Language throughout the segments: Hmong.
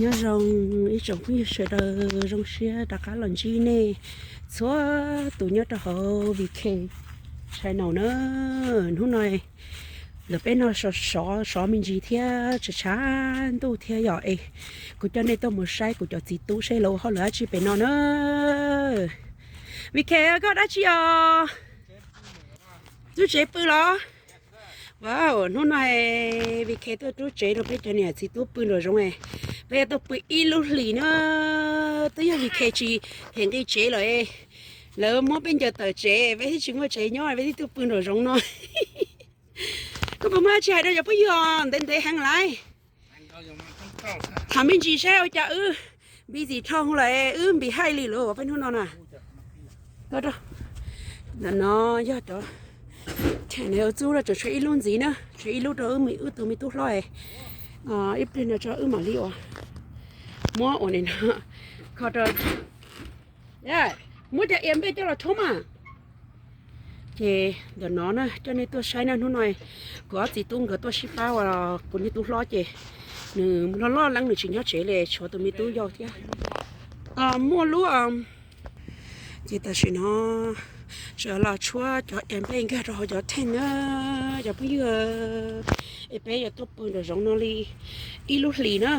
Nyob zoo ib tsoom phooj ywg sawv daws, zoo siab rov qab los ntsib nej txhua tus nyob rau hauv V K channel na. Hnub no ntawm peb no sov sov me ntsis thiab tshav tshav ntuj thiab yom es kuv coj nej tuaj mus saib kuv cov txiv tub seb lawv ua hauj lwm dab tsi pem no na. V K, koj dab tsi os? Rub tsev pw los? Wow, hnub no V K tuaj rub tsev rau peb cov niam txiv tub pw nraum zoov. Peb tuaj pw ib lub hlis na, twb yog V K tsis them nqi tsev lawm, lawv muab peb ncaws tawm tsev, peb thiaj tsis muaj tsev nyob, peb thiaj tuaj pw nraum zoov no. Koj puas muaj dab tsi hais rau cov phooj ywg ntev ntev heev lawm? Tham me ntsis saib ua cas wb busy dhau lawm, wb busy hais li lawm peb hnub no na. Ntawm no yog cov, tseem tshuav ib lub ntxiv na, tshuav ib lub rau wb tus me tub hlob, ib pliag no tso wb mam li ua, muab ua li no, kho rau, muab cov ias npej coj los rhaub mas. Ces ntawm no na coj nej tuaj saib na, hnub no kuv ob txiv tub nkawd tuaj sib pab ua kuv niag tub hlob ces nws loj loj leej nws tsis nyob tsev li, tshuav tus me tub yau thiab. Muaj lub, ces tam sim no sawv los tshuab cov ias npej nkag rau hauv cov theej na, cov phooj ywg, es peb yuav tuaj pw nraum zoov no li ib lub hlis na.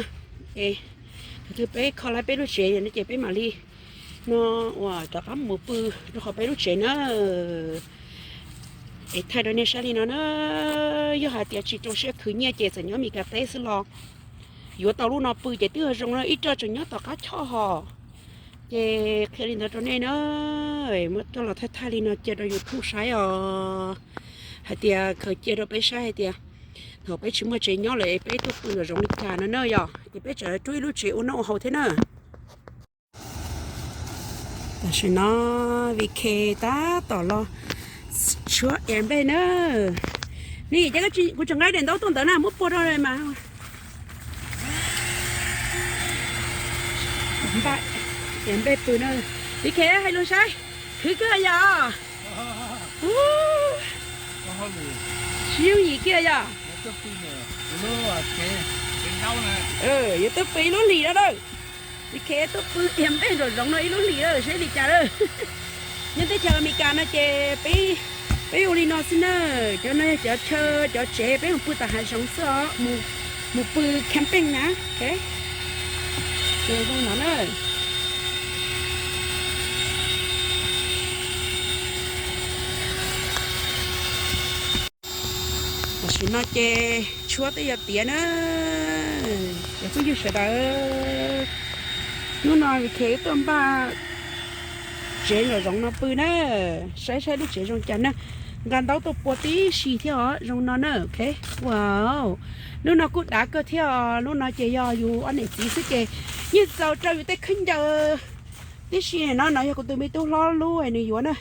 Es thaum twg peb kho lawm peb lub tsev no ces peb mam li no uas rov qab mus pw rau hauv peb lub tsev na. Es thaij rau nej saib li no na, yog hais tias tsis rau siab khwv nyiaj ces txawm nyob Meskas teb xwb los yuav tau lub no pw ces twb zoo na, ib co tseem nyob tom qab choj hos. Ces qhia li ntawd rau nej na, muab coj los thaij thaij li no cia rau YouTube saib os, hais tias khaws cia rau peb saib hais tias thaum peb tsis muaj tsev nyob lawm peb tuaj pw nraum zoov li cas no na yom, ces peb tseem rub ib lub tsev ua noj ua haus thiab na. Tam sim no V K tab tom los tshuab ias npej na. Ni, kuv tseem nqa daim ntaub tuaj ntawd na, muab pua rau mas. Ias npej pw na. V K hais lus saib, khwv kawg yom? Tsis yooj yim kiag yom? Yuav tuaj pw ib lub hlis no na. V K tuaj pw ias npej nraum zoov no ib lub hlis na, saib li cas na. Nyob teb chaws Amelikas no ces peb ua li no xwb na. Cov no yog cov chaw cov tsev peb mus pw tom hav zoov xwb os, mus pw camping na. Zoo no na. Tam sim no ces tshuab twb yuav tiav na. Cov phooj ywg sawv daws, hnub no V K tuaj npaj tsev nraum zoov no pw na, saib saib lub tsev zoo cas na. Nqa ntaub tuaj pua tib si thiab os, zoo no na. Ok, wow, lub no kuj dav kawg thiab os. Lub no ces yog yus ob niam txiv xwb ces yeej txaus rau yus tej khaub ncaws tib si no. No yog kuv tus me tub hlob lub nws yuav na.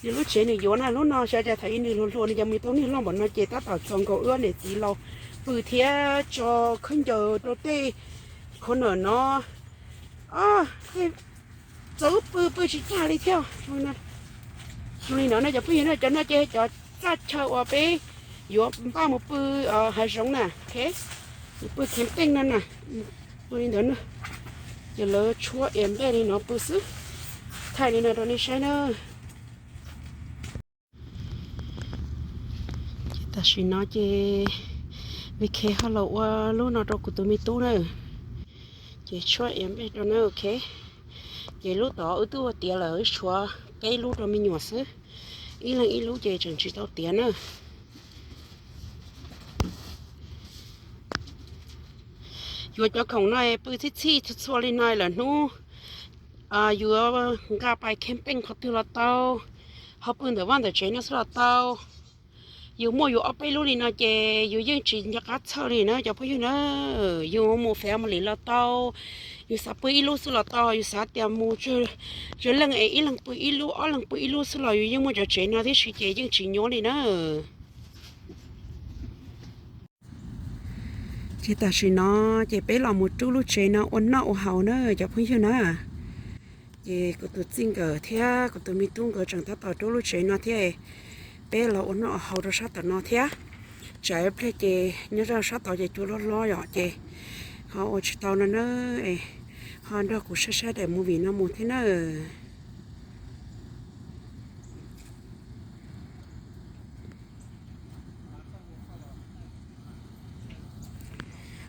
Nws lub tsev nws yuav na, lub no xyov cas thaum ub nws hluas hluas nws cov me tub niag loj npaum no ces tab tom txaus nkaus wb ob niam txiv los pw thiab tso khaub ncaws rau tej corner no. Txaus wb pw pw tsis tag li thiab. Zoo li no na cov phooj ywg na, cov no ces cov txaj chaw uas peb yuav npaj mus pw hav zoov na, mus pw camping no na. Pw li ntawd na, ces lawv tshuab ias npej li no pw xwb. Thaij li no rau nej saib na. Ces tam sim no ces V K ho los ua lub no rau kuv tus me tub na. Ces tshuab ias npej rau na, ok. Ces lub tod wb twb ua tiav lawm, wb tshuav peb lub rau me nyuam xwb. Ib leeg ib lub ces tseem tsis tau tiav na. Yuav cov khoom no pw txhij txhij txhua txhua li no lawm hnub yuav nqa pais camping qhov twg los tau, ho pw ntawm vaj ntawm tsev no xwb los tau. Yus muaj yus ob peb lub li no ces yus yeej tsis nco qab txhawj li na cov phooj ywg na. Yus mus family los tau, yus xav pw ib lub xwb los tau, yus xav tias mus tsawg leej es ib leeg pw ib lub ob leeg pw ib lub xwb los yus yeej muaj cov tsev no tib si ces yeej tsis nyuaj li na. Ces tam sim no ces peb los mus rub lub tsev no ua noj ua haus na cov phooj ywg na. Ces kuv tus txij nkawm thiab kuv tus me tub nkawd tseem tab tom rub lub tsev no thiab. Peb los ua noj ua haus rau sab tom no thiab. Tsam ib pliag ces nyob rau sab tod ces cua loj hlob yom ces Ho ua tsis tau no na, es ho nrog kuv saib saib daim movie no mus thiab na.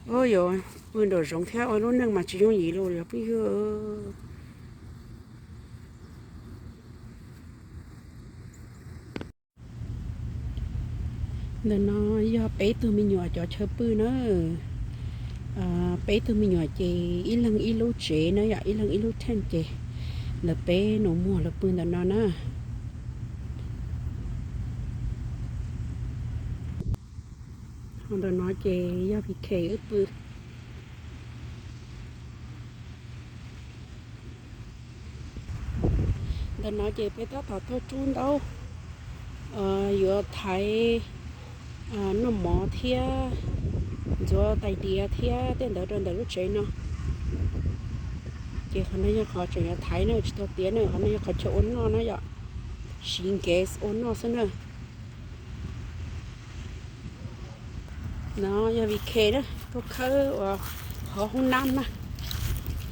Ua yuav pw nraum zoov thiab ua lub neej mas tsis yooj yim li os phooj ywg. Ntawm no yog peb tug me nyuam cov chaw pw na. Peb tug me nyuam ces ib leeg ib lub tsev na yom, ib leeg ib lub tent ces ntawm peb nus muag lawv pw ntawm no na. Ho ntawm no ces yog V K wb pw. Ntawm no ces peb tab tom tuaj rub ntaub, yuav thaiv noj mov thiab ntxuav tais diav thiab tej ntawd rau ntawm lub tsev no. Ces qhov no yog qhov tseem yuav thaiv na, tsis tau tiav na, qhov no yog qhov chaw ua noj na yom, siv gas ua noj xwb na. No yog V K na, tuaj khawb uas hauv hoob nab na.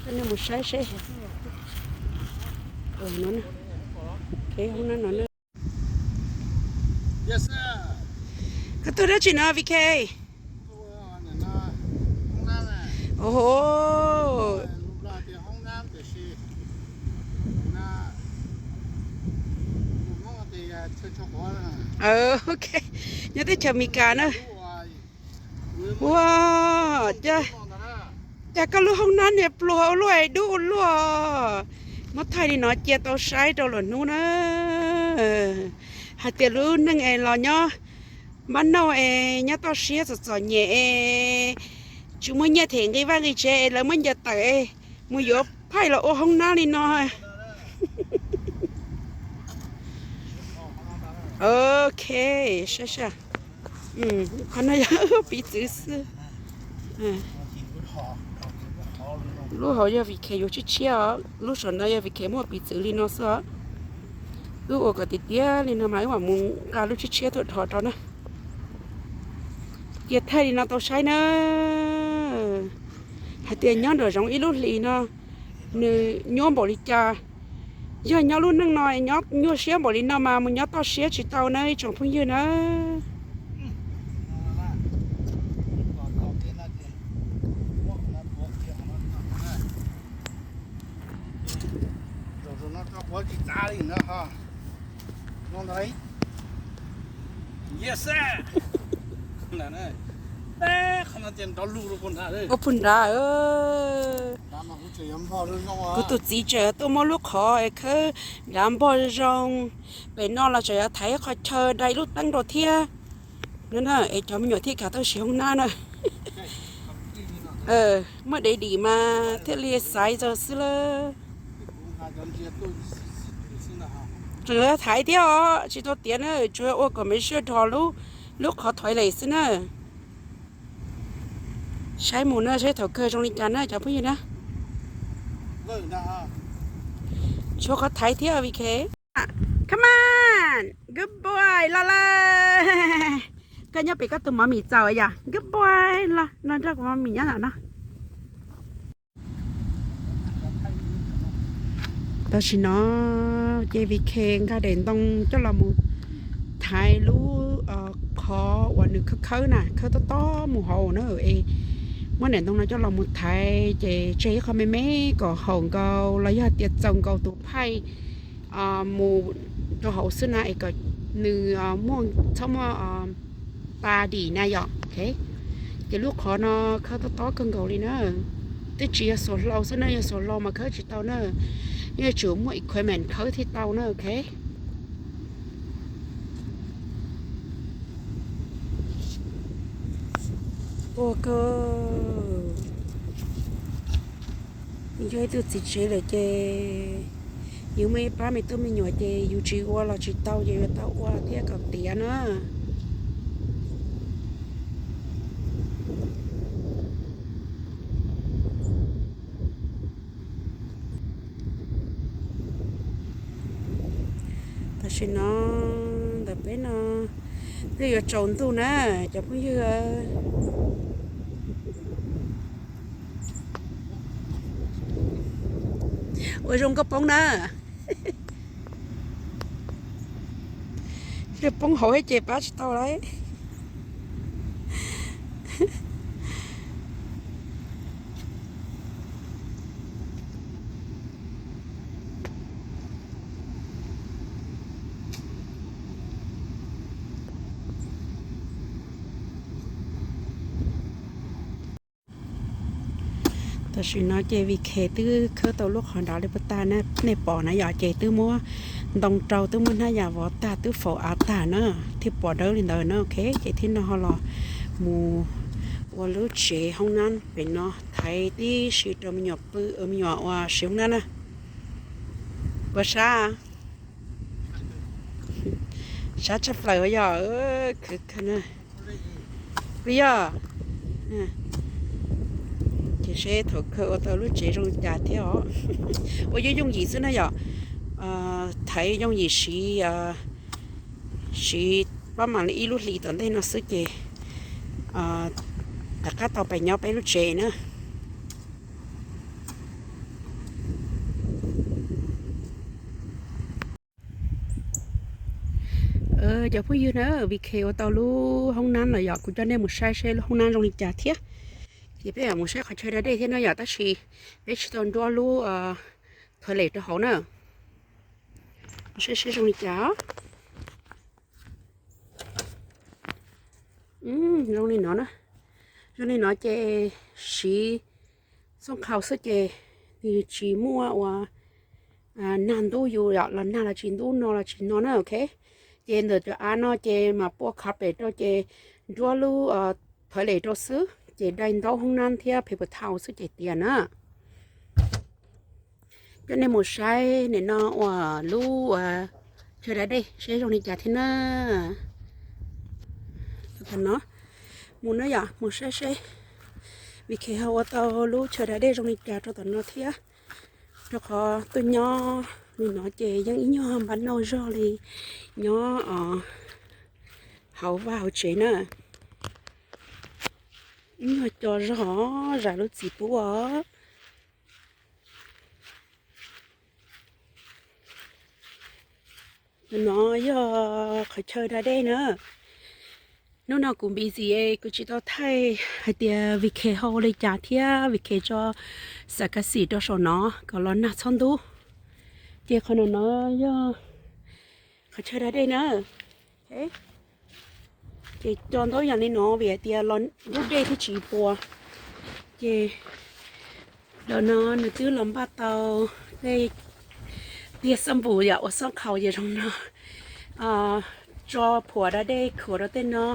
Coj nej mus saib seb. Hoob nab no na. Koj tuaj dab tsi no V K? Oho. Ok, nyob teb chaws Amelikas na. Ua, cas koj lub hoob nab niag pluag ua luaj es dub ua luaj. Muab thaij li no cia tau saib rau lwm hnub na. Hais tias lub neej es los nyob npab nauj es nyob toj siab txom txom nyem es tsis muaj nyiaj them nqi vaj nqi tsev es lawv muab ncaws tawm es mus yuav phaij los ua hoob nab li no. Ok, saib saib. Qhov no yog piv txwv xwb. Lub hauv yog V K yuav tshiab tshiab os, lub saum no yog V K muaj piv txwv li no xwb os. Wb ua kom tiav tiav li no mas wb mam mus nqa lub tshiab tshiab tuaj dhos rau na. Cia thaij li no tau saib na. Hais tias nyob nraum zoov ib lub hlis no nws nyuaj npaum li cas. Yog nyob lub neej no nyob nyuaj siab npaum li no mas mus nyob toj siab tsis tau na ib tsoom phooj ywg na. Ua puag nrad. Kuv tus txiv tseem tuaj muab lub qhov khawb nrad npog zoo. Pem no los tseem yuav thaiv qhov chaw dai lub teeb rau thiab. Es cov me nyuam thiaj kam tuaj siv hoob nab na. Muaj dev dim mas thiaj li xaiv txog xwb lawm. Tseem yuav thaiv thiab os, tsis tau tiav na, tsuas ua kom me sij dhos lub qhov toilet xwb na. Saib mus na, saib thaum kawg zoo li cas na cov phooj ywg na. Tshuav qhov thaiv thiab V K. Come on, good boy, los lawm. Koj nyob pem koj tus mov mis txaus yom, good boy, los no nrog kuv mov mis nyob no. Tam sim no ces V K nqa daim ntoo coj los mus thaiv lub qhov uas nws khawb khawb na, khawb tob tob mus hauv na es muab daim ntoo no coj los mus thaiv ces tseg ib qho me me kom haum nkaus los yog tias txaus nkaus tus phaij mus rau hauv xwb na es kom nws muaj, txhob muaj ta dim na yom. Ces lub qhov no khawb tob tob kawg nkaus li na. Twb tsis yog xuas hlau xwb na, yog xuas hlau mas khawb tsis tau na. Yuav tsum muaj equipment khawb thiaj tau na, ok. Ua kawg. Yog ib tug txiv tsev lawm ces yus muaj ib pab me tub me nyuam ces yus tsis ua los tsis tau ces yuav tau ua thiab kom tiav na. Tam sim no ntawm peb no twb yuav tsaus ntuj na cov phooj ywg. Ua zoo koj poob na. Poob hauv ces pab tsis tau lauj. Tam sim no ces Vik twb khawb tau lub qhov nrad li puas tag, nej pom na yom, ces twb muab ntoo rau, twb muab hnab yas vov tag, twb faus av tag na, thiaj pom dawb li ntawd na. Ok, ces thiab no ho los mus ua lub tsev hoob nab pem no, thaiv tib si rau me nyuam pw, me nyuam ua siv hoob nab na. Puas sab? Sab tshaj plaws yog khwv kawg na. Puas yog? Ces seb thaum kawg ua tau lub tsev zoo li cas thiab os. Ua yooj yooj yim xwb na yom. Thaiv yooj yim siv, siv pab mam li ib lub hlis tom ntej no xwb ces rov qab tau pem nyob peb lub tsev na. Cov phooj ywg na, Vik ua tau lub hoob nab los yom, kuv coj nej mus saib seb lub hoob nab zoo li cas thiab. Ces peb mus saib qhov chaw da dej thiab no yom, tab sis peb tsis tau nruab lub toilet rau hauv na. Saib seb zoo li cas. Zoo li no na. Zoo li no ces siv xooj khau xwb ces nws tsis muaj ua nag ntub yus yom, los nag los tsis ntub no los tsis no na, ok. Ces ntawm cov av no ces mam pua carpet rau ces nruab lub toilet rau xwb ces dai ntaub hoob nab thiab paper towel xwb ces tiav na. Coj nej mus saib nim no uas lub chaw da dej seb zoo li cas thiab na. Tam no mus na yom, mus saib seb Vik ho ua tau lub chaw da dej zoo li cas rau tom no thiab. Rau qhov tuaj nyob li no ces yeej ib nyuag npaj nauj zog li nyob hauv vaj hauv tsev na. Ib nyuag co zog zam lub txim pub os. No yog qhov chaw da dej na. Hnub no kuv busy es kuv tsis tau thaij hais tias Vik ho ua li cas thiab Vik tso xam kas xim rau saum no kom los nag txhob ntub. Ces qhov no no yog qhov chaw da dej na. Ces co ntaub yam li no vim hais tias los ntub dej thiaj tsis puas. Ces ntawm no nws twb los npaj tau tej tiag xab npum yom, ua xooj khau ces zoo no tso phuam da dej khuam rau tej no.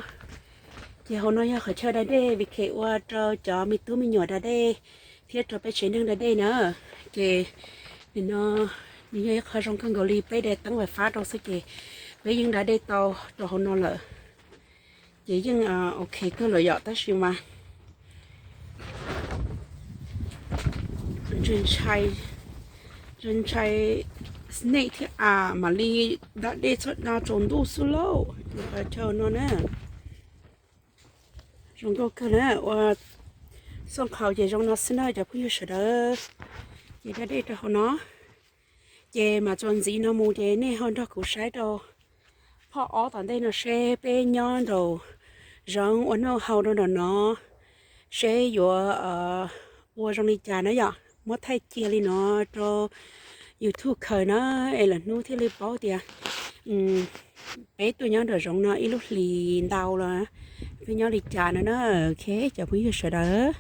Ces hauv no yog qhov chaw da dej Vik ua rau cov me tub me nyuam da dej thiab rau peb tsev neeg da dej na. Ces nim no nws yog ib qho zoo kawg nkaus li, peb de teeb fais fab rau xwb ces peb yeej da dej tau rau hauv no lawm. Ces yeej ok kawg lawm yom, tab sis mas ntshai snake thiab av mam li da dej txhob da tsaus ntuj xwb lauj. Ces qhov chaw no na zoo nkauj kawg na, ua xooj khau ces zoo no xwb na cov phooj ywg sawv daws. Ces da dej rau hauv no. Ces mam txuas ntxiv no mus ces nej ho nrog kuv saib rau phoj ob tom ntej no seb peb nyob nraum zoov ua noj haus rau nram no seb yuav ua zoo li cas na yom. Muab thaij cia li no rau YouTube khaws na, es lwm hnub thiaj li paub tias peb tuaj nyob nram zoov no ib lub hlis ntau los peb nyob li cas no na. Ok cov phooj ywg sawv daws.